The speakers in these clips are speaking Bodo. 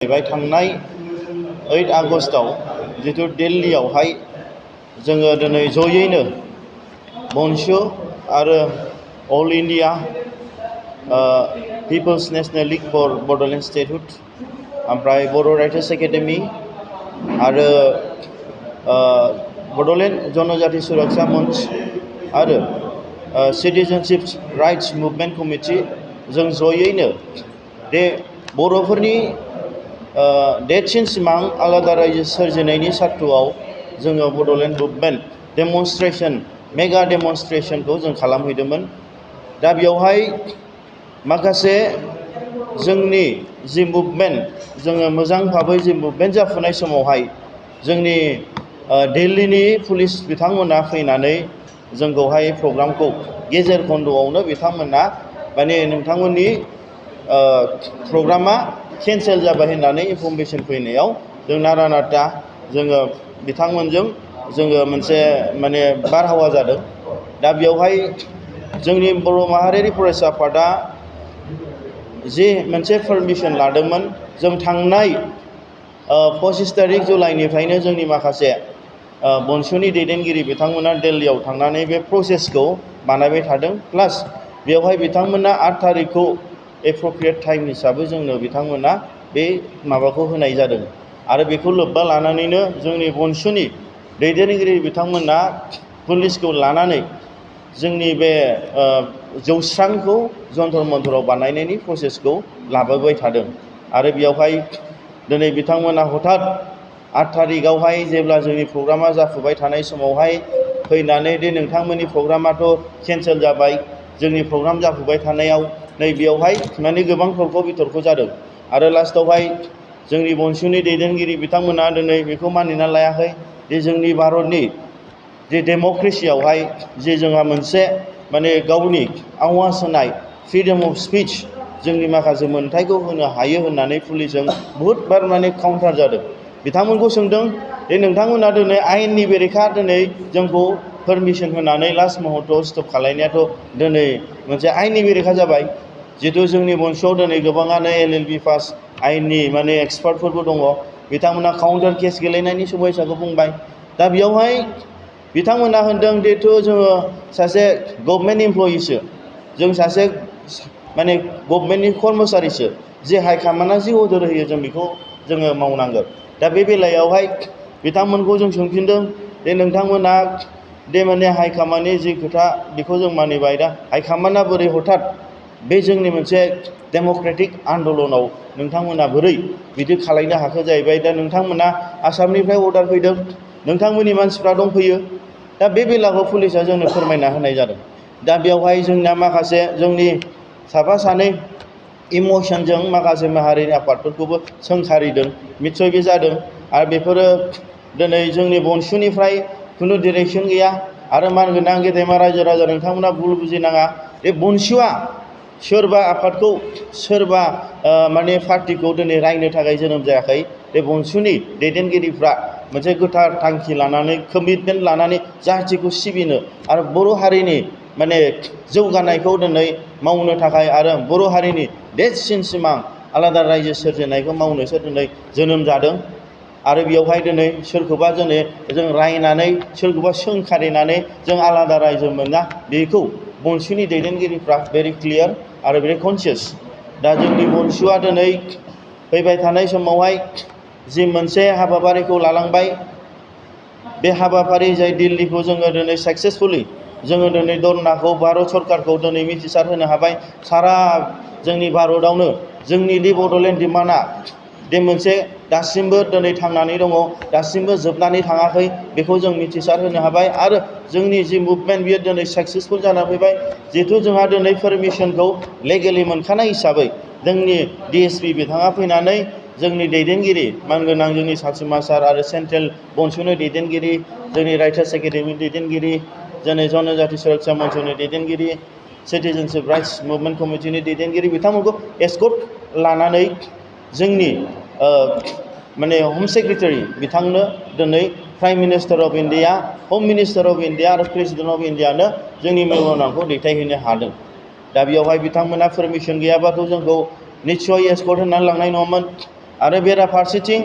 जाहैबाय थांनाय 8 आगस्टआव जितु दिल्लीयावहाय जोङो दिनै जयैनो बन्सु आरो all India peoples national league for Bodoland statehood ओमफ्राय बर' राइटार्स एकाडेमि आरो बड'लेण्ड जनजाति सुरक्षा मंच आरो सिटिजेनशिप राइट्स मुभमेन्ट कमिटि जों जयैनो बे बर'फोरनि देरसिन सिमां आलादा रायजो सोरजिनायनि सार्थ'आव जोङो बड'लेण्ड मुभमेन्ट डेमनस्ट्रेसन मेगा डेमनस्ट्रेसनखौ जों खालामहैदोंमोन। दा बेयावहाय माखासे जोंनि जि मुभमेन्ट जोङो मोजां भाबै जि मुभमेन्ट जाफुनाय समावहाय जोंनि दिल्लीनि पुलिस बिथांमोना फैनानै जोंखौहाय प्रग्रामखौ गेजेर खन्द'आवनो बिथांमोना माने नोंथांमोननि प्रग्रामा केन्सेल जाबाय होननानै इनफरमेसन फैनायाव जों नारा नाथा जोङो बिथांमोनजों जोङो मोनसे माने बारहावा जादों। दा बेयावहाय जोंनि बर' माहारियारि फरायसा आफादा जि मोनसे पारमिसन लादोंमोन जों थांनाय 25 तारिख जुलाइनिफ्रायनो जोंनि माखासे बन्सुनि दैदेनगिरि बिथांमोना दिल्लीयाव थांनानै बे प्रसेसखौ बानायबाय थादों। प्लास बेवहाय बिथांमोना 8 तारिखखौ एप्रप्रिएट टाइम हिसाबै जोंनो बिथांमोना बे माबाखौ होनाय जादों आरो बेखौ लोब्बा लानानैनो जोंनि बन्सुनि दैदेनगिरि बिथांमोना पुलिसखौ लानानै जोंनि बे जौस्रांखौ जन्तर मन्तराव बानायनायनि प्रसेसखौ लाबोबाय थादों आरो बेयावहाय दिनै बिथांमोना हठात 8 तारिखआवहाय जेब्ला जोंनि प्रग्रामा जाफुबाय थानाय समावहाय फैनानै दे नोंथांमोननि प्रग्रामाथ' केन्सेल जाबाय, जोंनि प्रग्राम जाफुबाय थानायाव नै बेयावहाय माने गोबां तर्क बितर्क जादों आरो लास्टआवहाय जोंनि बन्सुनि दैदेनगिरि बिथांमोना दिनै बेखौ मानिना लायाखै जे जोंनि भारतनि जे डेम'क्रेसियावहाय जे जोंहा मोनसे माने गावनि आवाज होनाय फ्रिडम अफ स्पिच जोंनि माखासे मोन्थायखौ होनो हायो होननानै पुलिसजों बहुद बार माने काउन्टार जादों। बिथांमोनखौ सोंदों जे नोंथांमोना दिनै आयेननि बेरेखा दिनै जोंखौ पारमिसन होनानै लास्ट महत्तआव स्टप खालायनायाथ' दिनै मोनसे आयेननि बेरेखा जाबाय। जितु जोंनि बन्सुआव दिनै गोबाङानो LLB पास आयेननि माने एक्सपार्टफोरबो दङ, बिथांमोना काउन्टार केस गेलेनायनि समयसाखौ बुंबाय। दा बेयावहाय बिथांमोना होनदों जिहेथु जोङो सासे गभर्नमेन्ट इमप्लयिसो, जों सासे माने गभर्नमेन्टनि कर्मचारिसो, जे हाइकमान्डआ जि अर्डार होयो जों बेखौ जोङो मावनांगोन। दा बे बेलायावहाय बिथांमोनखौ जों सोंफिनदों जे नोंथांमोना दे माने हाइकमान्डनि जि खोथा बेखौ जों मानिबाय, दा हाइकमान्डआ बोरै हठात बे जोंनि मोनसे डेम'क्रेटिक आन्दलनाव नोंथांमोना बोरै बिदि खालायनो हाखो जाहैबाय। दा नोंथांमोना आसामनिफ्राय अर्डार फैदों, नोंथांमोननि मानसिफ्रा दंफैयो। दा बे बेलाखौ पुलिसा जोंनो फोरमायना होनाय जादों। दा बेवहाय जोंना माखासे जोंनि साफा सानै इमसनजों माखासे माहारिनि आफादफोरखौबो सोंखारिदों, निस्सय बे जादों आरो बेफोरो दिनै जोंनि बन्सुनिफ्राय खुनु डिरेक्सन गैया आरो मानगोनां गेदेमा रायजो राजा नोंथांमोना भुल बुजिनाङा। बे बन्सुआ सोरबा आफादखौ सोरबा माने पार्टिखौ दिनै रायनो थाखाय जोनोम जायाखै। बे बन्सुनि दैदेनगिरिफ्रा मोनसे गोथार थांखि लानानै कमिटमेन्ट लानानै जाथिखौ सिबिनो आरो बर' हारिनि माने जौगानायखौ दिनै मावनो थाखाय आरो बर' हारिनि देरसिन सिमां आलादा रायजो सोरजिनायखौ मावनोसो दिनै जोनोम जादों। आरो बेयावहाय दिनै सोरखौबा जों रायनानै सोरखौबा सोंखारिनानै जों आलादा रायजो मोना, बेखौ बन्सुनि दैदेनगिरिफ्रा भेरि क्लियार आरो भेरि कनसियास। दा जोंनि बन्सुआ दिनै फैबाय थानाय समावहाय जि मोनसे हाबाफारिखौ लालांबाय, बे हाबाफारि जाय दिल्लीखौ जोङो दिनै साक्सेसफुलि जोङो दिनै धरनाखौ भारत सरकारखौ दिनै मिथिसार होनो हाबाय। सारा जोंनि भारतआवनो जोंनि दि बड'लेण्ड डिमान्डआ बे मोनसे दासिमबो दिनै थांनानै दङ, दासिमबो जोबनानै थाङाखै, बेखौ जों मिथिसार होनो हाबाय आरो जोंनि जि मुभमेन्ट बियो दिनै साक्सेसफुल जानानै फैबाय। जिहेथु जोंहा दिनै पारमिसनखौ लेगेलि मोनखानाय हिसाबै जोंनि DSP बिथाङा फैनानै जोंनि दैदेनगिरि मानगोनां जोंनि सासिमा सार आरो सेन्ट्रेल बन्सुनि दैदेनगिरि, जोंनि राइटार्स एकाडेमिनि दैदेनगिरि, जोंनि जनजाति सुरक्षा मन्चनि दैदेनगिरि, सिटिजेनशिप राइट्स मुभमेन्ट कमिटिनि दैदेनगिरि बिथांमोनखौ एस्कर्ट लानानै जोंनि माने हम सेक्रेटारि बिथांनो दिनै प्राइम मिनिस्टार अफ इन्डिया, हम मिनिस्टार अफ इन्डिया आरो प्रेसिडेन्ट अफ इन्डियानो जोंनि मेम'रेन्डामखौ दैथायहैनो हादों। दा बेयावहाय बिथांमोना पारमिसन गैयाबाथ' जोंखौ निस्सय एस्कर्ट होनानै लांनाय नङामोन। आरो बेराफारसेथिं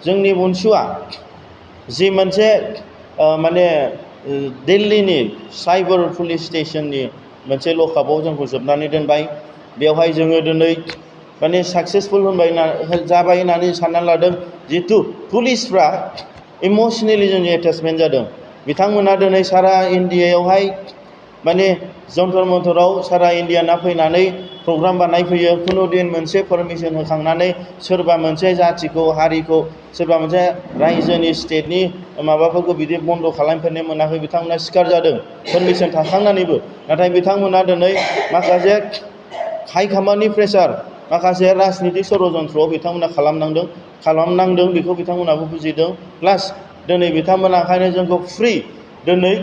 जोंनि बनसुआ जि मोनसे माने दिल्लीनि साइबार पुलिस स्टेशननि मोनसे लकआपआव जोंखौ जोबनानै दोनबाय। बेवहाय जोङो दिनै माने साक्सेसफुल जाबाय होननानै सानना लादों। जिहेथु पुलिसफ्रा इमोसनेलि जोंनि एटाचमेन्ट जादों। बिथांमोना दिनै सारा इन्डियायावहाय माने जन्तर मन्तराव सारा इन्डियाना फैनानै प्रग्राम बानायफैयो। खुनु दिन मोनसे पारमिसन होखांनानै सोरबा मोनसे जाथिखौ हारिखौ सोरबा मोनसे रायजोनि स्टेटनि माबाफोरखौ बिदि बन्द' खालामफेरनो मोनाखै। बिथांमोना सिखार जादों पारमिसन थाखांनानैबो। नाथाय बिथांमोना दिनै माखासे हाइकामान्डनि प्रेसार माखासे राजनितिक षड़यन्त्रआव बिथांमोना खालामनांदों बेखौ बिथांमोनाबो बुजिदों। प्लास दिनै बिथांमोना ओंखायनो जोंखौ फ्रि दिनै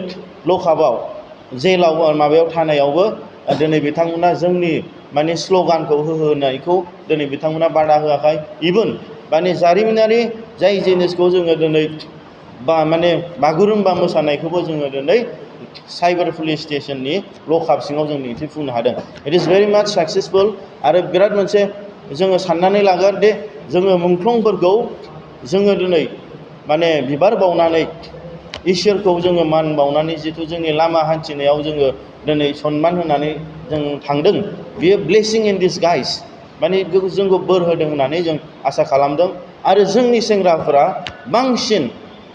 लकआपआव जेलाव माबायाव थानायावबो दिनै बिथांमोना जोंनि माने स्ल'गानखौ होनायखौ दिनै बिथांमोना बादा होआखै। इभेन माने जारिमिनारि जाय जिनिसखौ जोङो दिनै माने बागुरुम्बा मोसानायखौबो जोङो दिनै साइबार पुलिस स्टेशननि लकआप सिङाव जों दिन्थिफुंनो हादों। इट इज भेरि माच साक्सेसफुल। आरो बिराद मोनसे जोङो साननानै लागोन दे जोङो मुंख्लंफोरखौ जोङो दिनै माने बिबार बावनानै इसोरखौ जोङो मान बावनानै जिथु जोंनि लामा हान्थिनायाव जोङो दिनै सनमान होनानै जों थांदों। बियो ब्लेसिं इन डिसगाइस माने जोंखौ बोर होदों होननानै जों आसा खालामदों। आरो जोंनि सेंग्राफोरा बांसिन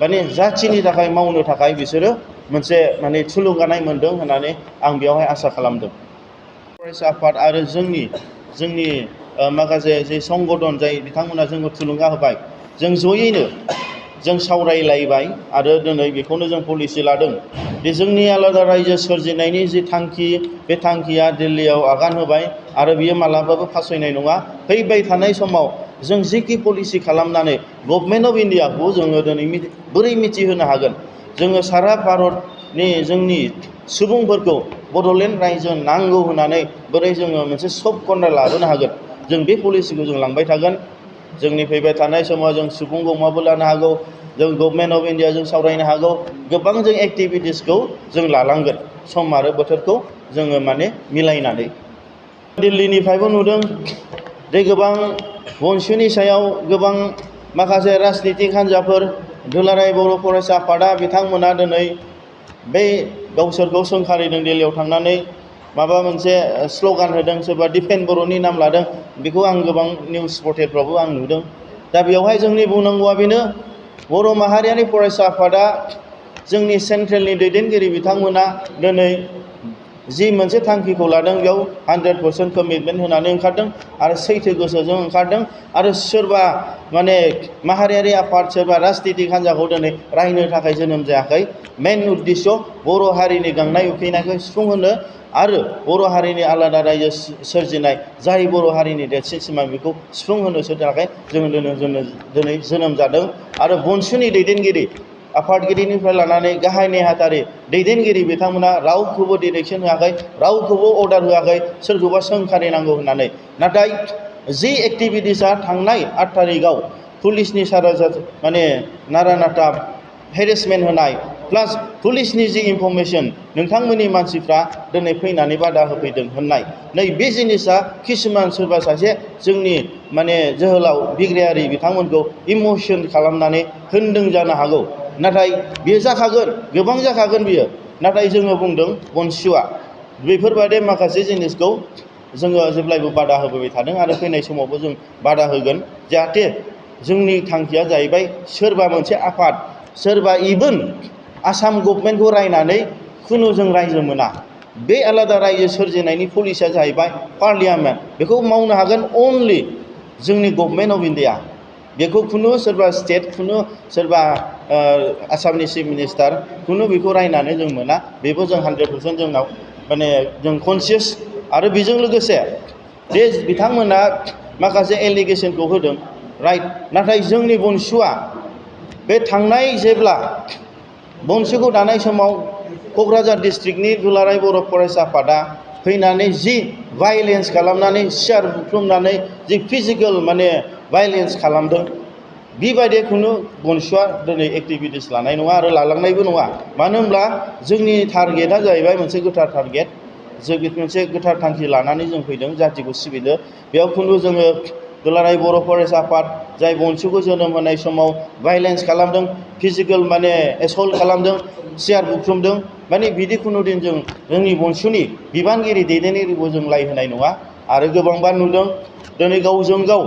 माने जाथिनि थाखाय मावनो थाखाय बिसोरो मोनसे माने थुलुंगानाय मोनदों होननानै आं बेवहाय आसा खालामदों। फरायसा आफाद आरो जोंनि माखासे जे संगठन जाय बिथांमोना जोंखौ थुलुंगा होबाय। जों जयैनो जों सावरायलायबाय आरो दिनै बेखौनो जों पलिसि लादों दि जोंनि आलादा रायजो सोरजिनायनि जि थांखि बे थांखिया दिल्लीयाव आगान होबाय आरो बियो मालाबाबो फासयनाय नङा। फैबाय थानाय समाव जों जिखि पलिसि खालामनानै गभर्नमेन्ट अफ इन्डियाखौ जोङो दिनै बोरै मिथिहोनो हागोन। जोङो सारा भारतनि जोंनि सुबुंफोरखौ बड'लेण्ड रायजो नांगौ होननानै बोरै जोङो मोनसे सफ्ट कर्नार लाबोनो हागोन। जों बे पलिसिखौ जों लांबाय थागोन। जोंनि फैबाय थानाय समाव जों सुबुं गौमाबो लानो हागौ। जों गभर्नमेन्ट अफ इन्डियाजों सावरायनो हागौ। गोबां जों एक्टिभिटिसखौ जों लालांगोन सम आरो बोथोरखौ जोङो माने मिलायनानै। दिल्लीनिफ्रायबो नुदों जे गोबां बनसुनि सायाव गोबां माखासे राजनितिक हान्जाफोर दुलाराय बर' फरायसा आफादा बिथांमोना दिनै बै गावसोरखौ सोंखारिदों दिल्लीयाव थांनानै माबा मोनसे स्ल'गान होदों। सोरबा डिफेन्ड बर'नि नाम लादों। बेखौ आं गोबां निउस पर्टेलफ्रावबो आं नुदों। दा बेवहाय जोंनि बुंनांगौआ बेनो बर' माहारियारि फरायसा आफादा जोंनि सेन्ट्रेलनि दैदेनगिरि बिथांमोना दिनै जि मोनसे थांखिखौ लादों बेयाव 100% कमिटमेन्ट होनानै ओंखारदों आरो सैथो गोसोजों ओंखारदों। आरो सोरबा माने माहारियारि आफाद सोरबा राजनितिक हान्जाखौ दिनै रायनो थाखाय जोनोम जायाखै। मेन उद्देश्य बर' हारिनि गांनाय उखैनायखौ सुफुंहोनो आरो बर' हारिनि आलादा रायजो सोरजिनाय जाय बर' हारिनि देरसिन सिमां बेखौ सुफुंहोनोसो थाखाय जों दिनै जोनोम जादों। आरो बनसुनि दैदेनगिरि आफादगिरिनिफ्राय लानानै गाहाय नेहाथारि दैदेनगिरि बिथांमोना रावखौबो डिरेक्सन होआखै। रावखौबो अर्डार होआखै सोरखौबा सोंखारिनांगौ होननानै। नाथाय जि एक्टिभिटिसआ थांनाय 8 तारिखआव पुलिसनि माने नारा नाथा हेरेसमेन्ट होनाय प्लास पुलिसनि जि इनफरमेसन नोंथांमोननि मानसिफ्रा दिनै फैनानै बादा होफैदों होननाय नै बे जिनिसा किसुमान सोरबा सासे जोंनि माने जोहोलाव बिग्रायारि बिथांमोनखौ इमोसन खालामनानै होनदों जानो हागौ। नाथाय बेयो जाखागोन गोबां जाखागोन बियो। नाथाय जोङो बुंदों बनसुआ बेफोरबायदि माखासे जिनिसखौ जोङो जेब्लायबो बादा होबोबाय थादों आरो फैनाय समावबो जों बादा होगोन। जाहाथे जोंनि थांखिया जाहैबाय सोरबा मोनसे आफाद सोरबा इभेन आसाम गभर्नमेन्टखौ रायनानै खुनु जों रायजो मोना। बे आलादा रायजो सोरजिनायनि पलिसिया जाहैबाय पार्लियामेन्ट। बेखौ मावनो हागोन अनलि जोंनि गभर्नमेन्ट अफ इन्डिया। बेखौ खुनु सोरबा स्टेट खुनु सोरबा आसामनि चिफ मिनिस्टार खुनु बेखौ रायनानै जों मोना। बेबो जों 100% जोंनाव माने जों कनसियास। आरो बेजों लोगोसे बे बिथांमोना माखासे एलिगेसनखौ होदों राइट। नाथाय जोंनि बनसुआ बे थांनाय जेब्ला बनसुखौ दानाय समाव क'क्राझार डिस्ट्रिक्टनि दुलाराय बर' फरायसा आफादा फैनानै जि भायलेन्स खालामनानै सियार बुख्रुबनानै जि फिजिकेल माने भायलेन्स खालामदों बेबायदि खुनु बनसुआ दिनै एक्टिभिटिस लानाय नङा आरो लालांनायबो नङा। मानो होनब्ला जोंनि टारगेटआ जाहैबाय मोनसे गोथार टारगेट। जों मोनसे गोथार थांखि लानानै जों फैदों जाथिखौ सिबिनो। बेयाव खुनु जोङो दुलाराय बर' फरायसा आफाद जाय बनसुखौ जोनोम होनाय समाव भायलेन्स खालामदों, फिजिकेल माने एसल्ट खालामदों, सियार बुख्रुमदों, माने बिदि खुनु दिन जोंनि बनसुनि बिबानगिरि दैदेनगिरिखौ जों लाय होनाय नङा। आरो गोबांबा नुदों दिनै गावजों गाव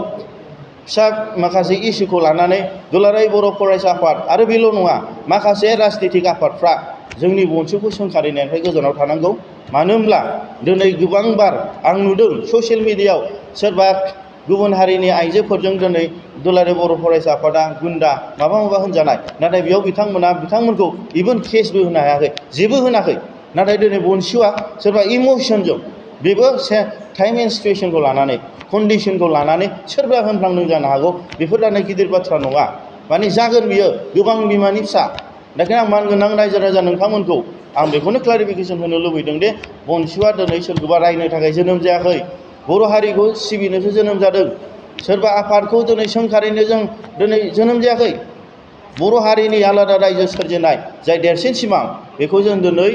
फिसा माखासे इस्युखौ लानानै दुलाराय बर' फरायसा आफाद आरो बेल' नङा, माखासे राजनितिक आफादफ्रा जोंनि बनसुखौ सोंखारिनायनिफ्राय गोजानाव थानांगौ। मानो होनब्ला दिनै गोबांबार आं नुदों ससियेल मिडियायाव सोरबा गुबुन हारिनि आइजोफोरजों दिनै दुलाराय बर' फरायसा आफादा गुन्दा माबा होनजानाय, नाथाय बेयाव बिथांमोनखौ इभेन केसबो होनो हायाखै, जेबो होनाखै। नाथाय दिनै बनसुआ सोरबा इमसनजों बेबो टाइम एन्ड सिटुएसनखौ लानानै, कन्डिसनखौ लानानै सोरबा होनफ्लांदों जानो हागौ। बेफोर दाना गिदिर बाथ्रा नङा, माने जागोन बियो गोबां बिमानि फिसा। बेखायनो आं मानगोनां रायजो राजा नोंथांमोनखौ आं बेखौनो क्लारिफिकेसन होनो लुबैदों दि बनसुआ दिनै सोरखौबा रायनो थाखाय जोनोम जायाखै, बर' हारिखौ सिबिनोसो जोनोम जादों। सोरबा आफादखौ दिनै सोंखारिनो जों दिनै जोनोम जायाखै। बर' हारिनि आलादा रायजो सोरजिनाय जाय देरसिन सिमां, बेखौ जों दिनै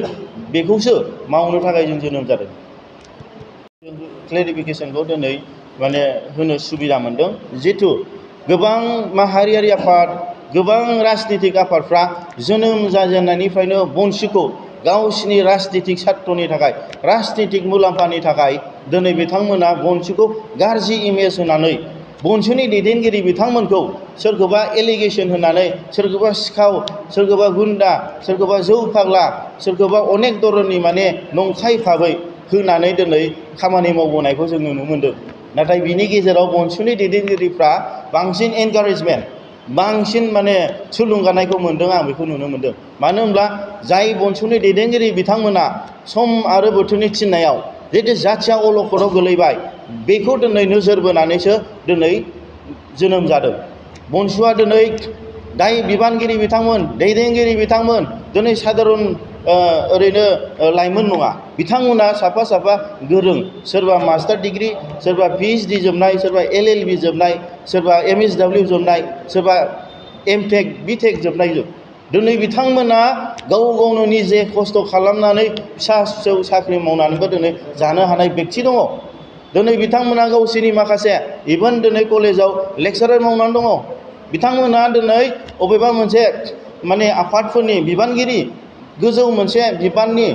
बेखौसो मावनो थाखाय जों जोनोम जादों। क्लेरिफिकेसनखौ दिनै माने होनो सुबिदा मोनदों। जिथु गोबां माहारियारि आफाद, गोबां राजनितिक आफादफ्रा जोनोम जाजेननायनिफ्रायनो बनसुखौ गावसिनि राजनितिक सार्थनि थाखाय, राजनितिक मुलाम्फानि थाखाय दिनै बिथांमोना बनसुखौ गाज्रि इमेज होनानै बनसुनि दैदेनगिरि बिथांमोनखौ सोरखौबा एलिगेसन होनानै, सोरखौबा सिखाव, सोरखौबा गुन्दा, सोरखौबा जौ फाग्ला, सोरखौबा अनेक धरननि माने नंखाय भाबै होनानै दिनै खामानि मावबोनायखौ जों नुनो मोनदों। नाथाय बिनि गेजेराव बनसुनि दैदेनगिरिफ्रा बांसिन एनकारेजमेन्ट, बांसिन माने थुलुंगानायखौ मोनदों, आं बेखौ नुनो मोनदों। मानो होनब्ला जाय बनसुनि दैदेनगिरि बिथांमोना सम आरो बोथोरनि थिननायाव जिहेतु जाथिया अलखदाव गोलैबाय, बेखौ दिनै नोजोर बोनानैसो दिनै जोनोम जादों। बनसुआ दिनै दाय बिबानगिरि बिथांमोन, दैदेनगिरि बिथांमोन दिनै साधारन ओरैनो लाइमोन नङा। बिथांमोना साफा साफा गोरों, सोरबा मास्टार डिग्री, सोरबा PhD जोबनाय, सोरबा LLB जोबनाय, सोरबा MSW जोबनाय, सोरबा MTech BTech जोबनाय। दिनै बिथांमोना गाव गावनो निजे खस्थ' खालामनानै फिसा फिसौ साख्रि मावनानैबो दिनै जानो हानाय बेक्ति दङ। दिनै बिथांमोना गावसोरनि माखासे इभेन दिनै कलेजाव लेक्सारार मावनानै दङ। बिथांमोना दिनै अबेबा मोनसे माने आफादफोरनि बिबानगिरि, गोजौ मोनसे बिबाननि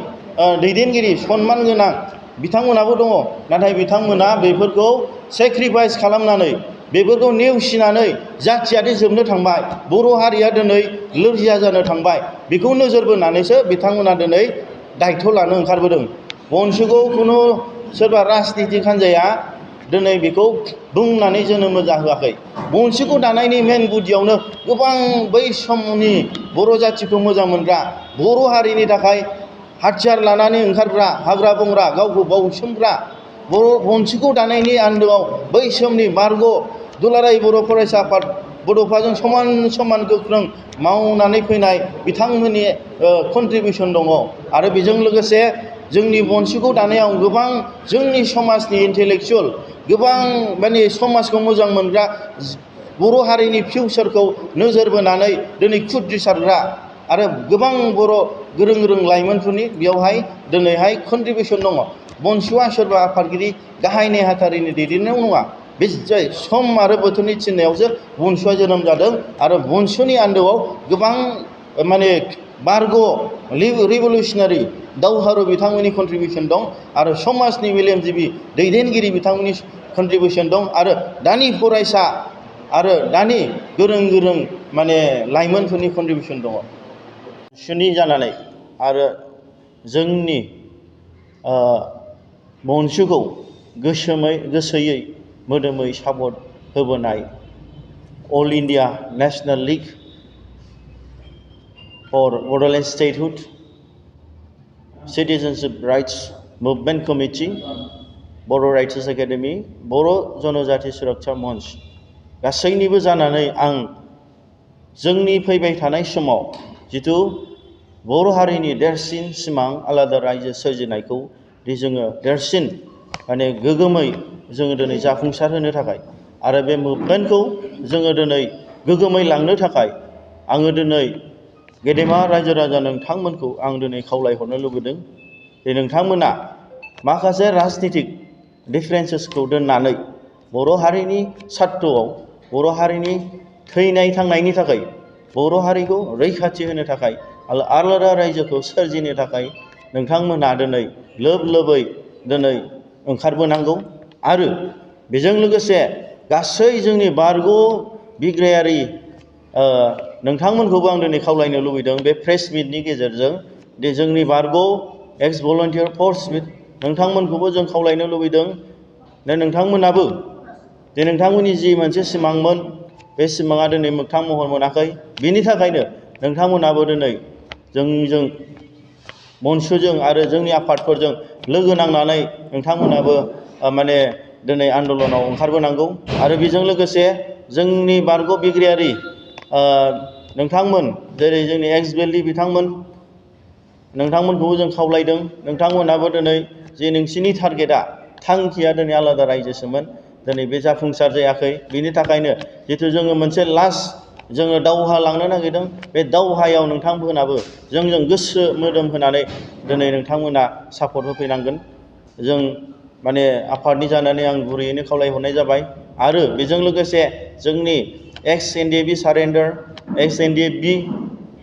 दैदेनगिरि, सनमान गोनां बिथांमोनाबो दङ। नाथाय बिथांमोना बेफोरखौ सेक्रिफाइस खालामनानै, बेफोरखौ नेवसिनानै जाथियादि जोबनो थांबाय, बर' हारिया दिनै लोरजिया जानो थांबाय, बेखौ नोजोर बोनानैसो बिथांमोना दिनै दायथ' लानो ओंखारबोदों। बनसुखौ खुनु सोरबा राजनितिक हान्जाया दिनै बेखौ बुंनानै जोनोम जाहोआखै। बनसुखौ दानायनि मेन गुदियावनो गोबां बै समनि बर' जाथिखौ मोजां मोनग्रा, बर' हारिनि थाखाय हाथियार लानानै ओंखारग्रा, हाग्रा बंग्रा गावखौ बाउसोमग्रा, बनसुखौ दानायनि आन्दोआव बै समनि बारग' दुलाराय बर' फरायसा आफाद बड'फाजों समान समान गोख्रों मावनानै फैनाय बिथांमोननि कन्ट्रिबिउसन दङ। आरो बेजों लोगोसे जोंनि बनसुखौ दानायाव गोबां जोंनि समाजनि इन्टेलेक्सुवेल, गोबां माने समाजखौ मोजां मोनग्रा, बर' हारिनि फिउचारखौ नोजोर बोनानै दिनै खुद्रिसारग्रा आरो गोबां बर' गोरों गोरों लाइमोनफोरनि बेयावहाय दिनैहाय कन्ट्रिबिउसन दङ। बनसुआ सोरबा आफादगिरि, गाहाय नेहाथारिनि दैदेननायाव नङा। बे जाय सम आरो बोथोरनि थिननायावसो बनसुआ जोनोम जादों। आरो बनसुनि आन्दोआव गोबां माने बारग' रिभलिउसनारि दावहारु बिथांमोननि कन्ट्रिबिउसन दं, आरो समाजनि मेलेमजिबि दैदेनगिरि बिथांमोननि कन्ट्रिबिउसन दं, आरो दानि फरायसा आरो दानि गोरों गोरों माने लाइमोनफोरनि कन्ट्रिबिउसन दङ। सुनि जानानै आरो जोंनि बनसुखौ गोसोयै मोदोमै सापर्ट होबोनाय all India national league for Bodoland statehood, citizenship rights movement committee, Bodo' writers academy, Bodo' Janajati Suraksha Munch गासैनिबो जानानै आं जोंनि फैबाय थानाय समाव जिथु बर' हारिनि देरसिन सिमां आलादा रायजो सोरजिनायखौ दि जोङो देरसिन माने गोगोमै जोङो दिनै जाफुंसार होनो थाखाय आरो बे मुभमेन्टखौ जोङो दिनै गोगोमै लांनो थाखाय आङो दिनै गेदेमा रायजो राजा नोंथांमोनखौ आं दिनै खावलायहरनो लुबैदों दि नोंथांमोना माखासे राजनितिक डिफारेन्सेसखौ दोननानै बर' हारिनि सार्थआव बर' हारिनि थैनाय थांनायनि थाखाय बर' हारिखौ रैखाथि होनो थाखाय आलादा रायजोखौ सोरजिनो थाखाय नोंथांमोनहा दिनै लोब लोबै दिनै ओंखारबोनांगौ। आरो बेजों लोगोसे गासै जोंनि बारग' बिग्रायारि नोंथांमोनखौबो आं दिनै खावलायनो लुबैदों बे प्रेस मिटनि गेजेरजों दि जोंनि बारग' एक्स भलन्टियार फर्स नोंथांमोनखौबो जों खावलायनो लुबैदों दा नोंथांमोनाबो जे नोंथांमोननि जि मोनसे सिमांमोन बे सिमाङा दिनै मोगथां महर मोनाखै। बिनि थाखायनो नोंथांमोनाबो दिनै जोंजों मनसुजों आरो जोंनि आफादफोरजों लोगो नांनानै नोंथांमोनाबो माने दिनै आन्दलनाव ओंखारबोनांगौ। आरो बेजों लोगोसे जोंनि बारग' बिग्रायारि नोंथांमोन जेरै जोंनि एक्स बेलि बिथांमोन नोंथांमोनखौबो जों खावलायदों नोंथांमोनाबो दिनै जे नोंसिनि टारगेटआ थांखिया दिनै आलादा रायजोसोमोन दिनै बे जाफुंसार जायाखै। बिनि थाखायनो जिथु जोङो मोनसे लास्ट जोङो दावहा लांनो नागिरदों बे दावहायाव नोंथांमोनाबो जोंजों गोसो मोदोम होनानै दिनै नोंथांमोना सापर्ट होफैनांगोन। जों माने आफादनि जानानै आं गुरैयैनो खावलायहरनाय जाबाय। आरो बेजों लोगोसे जोंनि एक्स एनडिएफबि सारेन्डार एक्स एनडिएफबि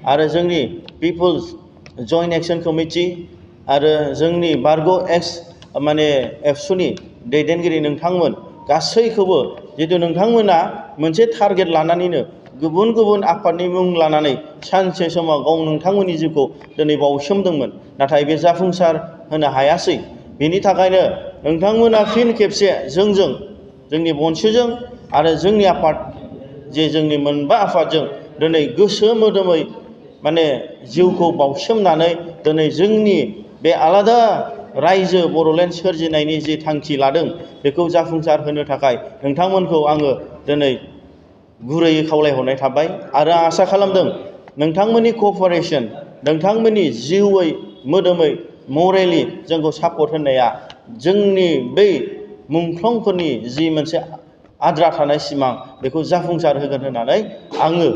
आरो जोंनि पिपुल्स जइन्ट एक्सन कमिटि आरो जोंनि बारग' एक्स माने एबसुनि दैदेनगिरि नोंथांमोन गासैखौबो जितु नोंथांमोना मोनसे टारगेट लानानैनो गुबुन गुबुन आफादनि मुं लानानै सानसे समाव गाव नोंथांमोननि जिउखौ दिनै बावसोमदोंमोन नाथाय बे जाफुंसार होनो हायासै। बेनि थाखायनो नोंथांमोना फिन खेबसे जोंजों जोंनि बनसुजों आरो जोंनि आफाद जे जोंनि मोनबा आफादजों दिनै गोसो मोदोमै माने जिउखौ बावसोमनानै दिनै जोंनि बे आलादा रायजो बड'लेण्ड सोरजिनायनि जि थांखि लादों बेखौ जाफुंसार होनो थाखाय नोंथांमोनखौ आङो दिनै गुरैयै खावलायहरनाय थाबाय। आरो आसा खालामदों नोंथांमोननि क'पारेसन नोंथांमोननि जिउयै मोदोमै मरेलि जोंखौ सापर्ट होनाया जोंनि बै मुंख्लंफोरनि जि मोनसे आद्रा थानाय सिमां बेखौ जाफुंसार होगोन होननानै आङो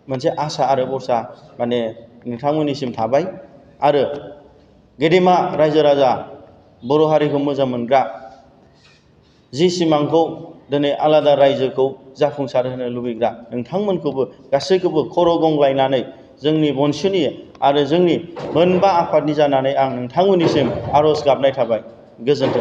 मोनसे आसा आरो भरसा माने नोंथांमोननिसिम थाबाय। आरो गेदेमा रायजो राजा बर' हारिखौ मोजां मोनग्रा जि सिमांखौ दिनै आलादा रायजोखौ जाफुंसार होनो लुबैग्रा नोंथांमोनखौबो गासैखौबो खर' गंग्लायनानै जोंनि बनसुनि आरो जोंनि मोनबा आफादनि जानानै आं नोंथांमोननिसिम आर'ज गाबनाय थाबाय। गोजोन्थों।